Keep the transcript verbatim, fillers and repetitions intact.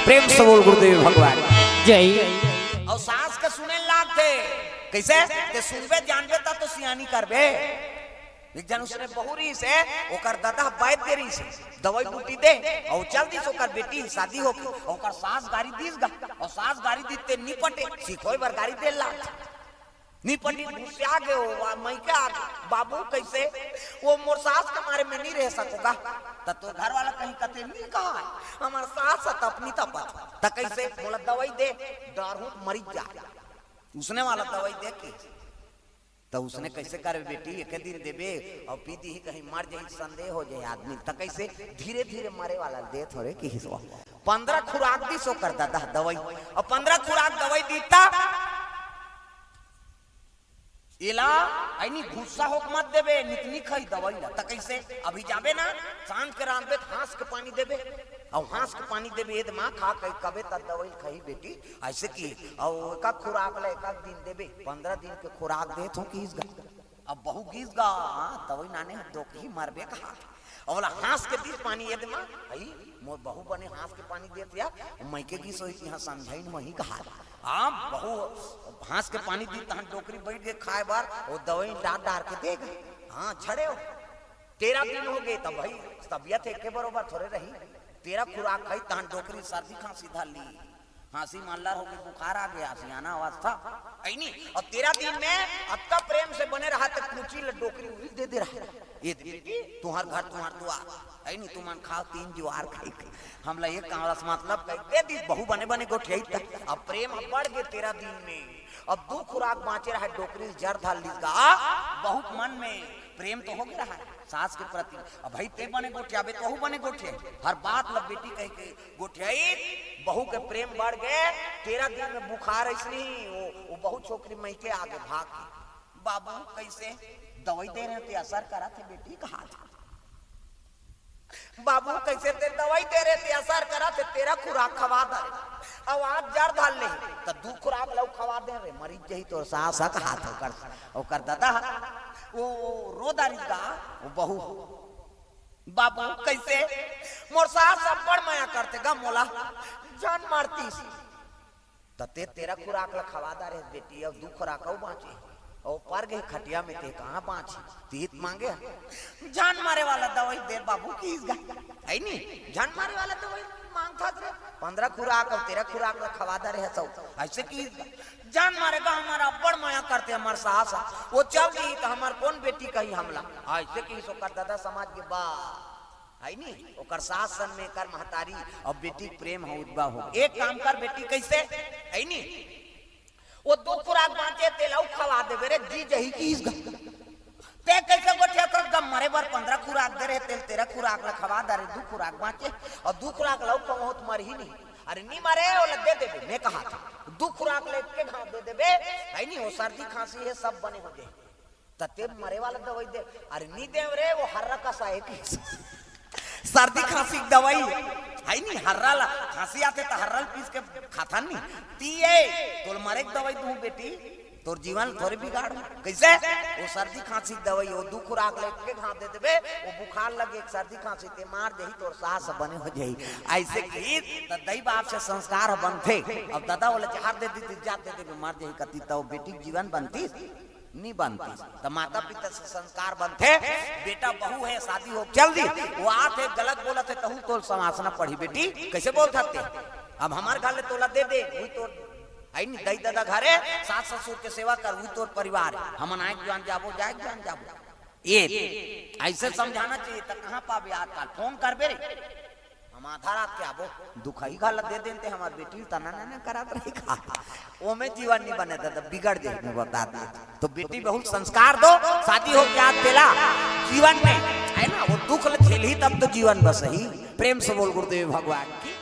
प्रेम से बोल गुरुदेव भगवान। जय। अउ सास के सुने लागथे। कइसे? ते सुनबे जानबे त तो सियानी करबे। एक झन उसने बहू रहिस हे, ओकर ददा बैद गे रहिस हे, दवई बूटी दे, अउ चल दिस ओकर बेटी, सादी होके, ओकर सास गारी दिस गा, अउ सास गारी दिस ते नी पटे, सिखोय बर गारी दे लाग। नी पटी, गुस्सा गे ओ, वा मइके आगे, "बाबू कइसे?" "ओ मोर सास के मारे में नी रह सकों गा।" त तोर घर वाला कहीं कथे, "नी कहा, हमर सास ह त अपनी तपत।" "त कइसे?" "मोला दवई दे, डरहूं मरी जा।" उसने वाला दवई दे के त उसने कइसे करबे बेटी, एके दिन देबे अउ पी दिही, कहीं मर जाही, संदेह हो जाही आदमी। त कइसे धीरे धीरे मरे वाला ल देत हों रे किहिस। पंद्रह खुराक दिस ओकर ददा दवई, अउ पंद्रह खुराक दवई दिस त एला अइनी गुस्सा होके मत देबे, निकनी खाही दवई ला। त कइसे? अभी जाबे ना, सांझ के रांधबे त हांस के पानी देबे, अउ हांस के पानी देबे, एदे मां खा के कबे त दवई खाही बेटी। अइसे कि अउ एका खुराक ला एका दिन देबे, पंद्रह दिन के खुराक देत हों किहिस गा। अब बहू गिस गा, हाँ, दवई नाने ह, दोकही मरबे कहा। अउ ओला हांस के दिस पानी, एदे मां, हई, मोर बहू बने हांस के पानी देत या, मइके गिस होही तिहां समझाइन मही कहा। हाँ, बहू हांस के पानी दिस, तहन डोकरी बइठ गे खाय बर, ओ दवई डार डार के दे गे। हाँ, झड़े हो। तेरह दिन हो गे, त भई, तबियत एके बरोबर थोरे रही। तेरह खुराक खाही, तहन डोकरी सर्दी खांसी धर ली। खांसी म अल्लर हो गे, बुखार आ गे, सियाना अवस्था। अइनी, अउ तेरह दिन में अतका प्रेम से बने रहा, त कुची ल डोकरी उरी दे दे रहा। ए दे बेटी, तुंहर घर, तुंहर दुवार। अइनी, तुमन खाव तीन जुवार खाही के। हमला एक कांवरा से मतलब कहि दे दिस, बहू बने बने गोठियाही त। अब प्रेम अब बढ़ गे तेरह दिन में। अब दू खुराक बांचे रहा, डोकरी ल जर धर लिस गा। बहू के मन में प्रेम तो हो गे रहा सास के प्रति। अब भई ते बने गोठियाबे, त ओहू बने गोठियाही। हर बात ल बेटी कहि के गोठियाही। बहू के प्रेम बढ़ गे। तेरह दिन में बुखार अइसने ही, ओ, ओ बहू छोकरी मइके आगे भाग के, "बाबू, कइसे? दवई दे रहेंव ते असर करत हे बेटी?" कहा था। "बाबू, कइसे ते दवई दे रहे ते असर करत हे, तेरह खुराक खवा दे रहे, अउ आज जर धर ले, त दू खुराक ल अउ खवा दे रे, मरी जाही तोर सास ह," कहा था ओकर, ओकर ददा ह। ओ, ओ रो डारिस गा, ओ बहू, "बाबू, कइसे? मोर सास अब्बड़ मया करथे गा मोला, झन मरतिस।" त ते तेरह खुराक ल खवा डारे हस बेटी, अउ दू खुराक अउ बांचे। अउ पर गे खटिया में, ते कहां बांचे? तीत मांगे ह। "झन मरे वाला दवई दे बाबू," किहिस गा। अइनी, "झन मरे वाला दवई मांगथस रे? पंद्रह खुराक अउ तेरह खुराक ल खवा डारे हस, अइसे किहिस गा।" "झन मरे गा, हमर अब्बड़ मया करथे हमर सास ह, ओ चल दिही त हमर कोन बेटी कही हमला?" अइसे किहिस ओकर ददा समझ गे बा। अइनी, ओकर सास सन में एकर महतारी अउ बेटी के प्रेम ह उदबा हो। एक काम कर बेटी, कइसे? अइनी, ओ दू खुराक बांचे, तेला अउ खवा देबे रे, जी जही किहिस गा। ते कइसे गोठियाथस गा, मरे बर पंद्रह खुराक दे रहे, तेला तेरह खुराक ल खवा डारे, दू खुराक बांचे, अउ दू खुराक ल अउ खवाहूं त मरही नहीं। अरे नी मरे, ओला दे देबे, मैं कहा था। दू खुराक ल एके घांव दे देबे, अइनी, ओ सर्दी खांसी हे, सब बने हो जाही। त ते मरे वाला दवई दे। अरे नी देंव रे, ओ हर्रा कस आय कि। सर्दी खांसी के दवई। अइनी, हर्रा ल, खांसी आथे त हर्रा ल पीस के खाथन नी। ती ए, तोला मरे के दवई दूं बेटी, तोर जीवन ल थोरे बिगाड़हूं। कइसे? ओ सर्दी खांसी के दवई, ओ दू खुराक ल एके घांव दे देबे, ओ बुखार लगे, सर्दी खांसी ते मर जाही, तोर सास बने हो जाही। अइसे किहिस त दई बाप से संस्कार ह बनथे। अब ददा ओला जहर दे दिस, इज्जत दे देबे, मर जाही कतिस, त ओ बेटी के जीवन बनतिस? नी बनतिस। त माता पिता से संस्कार बनथे। बेटा बहू हे, सादी हो चल दिस, ओ आथे गलत बोलत हे, तहू तोला संवारना पड़ही बेटी। कइसे बोलथस ते? अब हमर घर ले तोला दे दे, उही तोर, अइनी, दई ददा घर हे, सास ससुर के सेवा कर, उही तोर परिवार हे। हमन आय के जान जाबो, जाय के जान जाबो। ए, अइसे समझाना चाहिए, त कहां पाबे आजकल? फोन करबे रे। हम आधा रात के आबो, दुखही घला दे देन ते हमर बेटी ल तना ना ना करत रही का। ओमे जीवन नी बने ददा, बिगड़ जाही, मैं बता दे। त बेटी बहू ल संस्कार दो, सादी हो के आथे तेला जीवन में, हे ना, ओ दुख ल झेलही तब तो जीवन बसही। प्रेम से बोल गुरुदेव भगवान की।